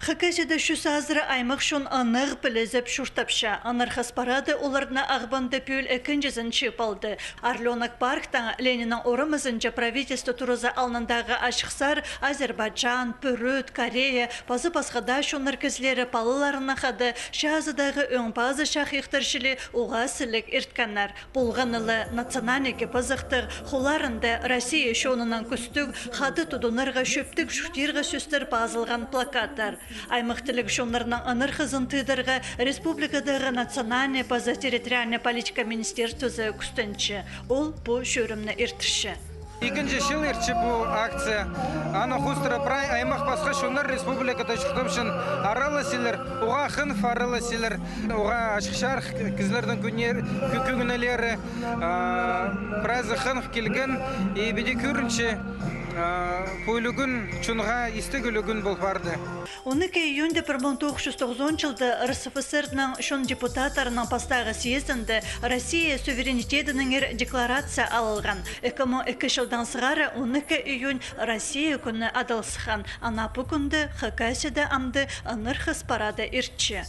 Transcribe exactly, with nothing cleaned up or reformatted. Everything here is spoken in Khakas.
Хакасияда чӱс азыра аймах чон ынағ пілізіп чуртапча. Ынархас парады оларны Ағбанда пӱӱл ікінҷізін чыып алды. Орлёнок парктаң Лениннің орамазынҷа правительство туразы алнындағы ачыхсар Азербайджан, Пӱрӱт, Корея, паза пасха даа чоннар кізілері палаларынаң хада чазыдағы ӧң пазы чахайахтар чіли уғаа сіліг ирткеннер. Полғаны ла национальный кип-азахтығ, холларында Россия чонының кӱстіг, хада тудынарға, чӧптіг чуртирға сӧстер пазылған плакаттар. Аймах тіліг чоннарның ынархазын тыыдарға республикадағы национальный паза территориальный политика министерствозы кӱстенче. Ол пу чӧрімні иртірче. Ікінҷі чыл иртче пу акция. Анаң хоостыра прай аймах пасха чоннар республикада чуртапчаң араласчалар, уғаа хынып араласчалар, уғаа ачыхчарых кізілернің кӱннер-, кӱ-, кӱгӱнелері, а, прайзы хынып килген, и піди кӧрінче, а, пу ӱлӱкӱн чонға истіг ӱлӱкӱн пол парды. Он ікі июньда пір муң тоғыс чӱс тоғызон чылда РСФСР-ның чон депутаттарының пастағы съездінде Россия суверенитедінеңер декларация алылған. Ікі муң ікі чылдаң сығара он ікі июнь Россия кӱні адал сыххан. Ана пу кӱнде Хакасияда амды ынархас парады иртче.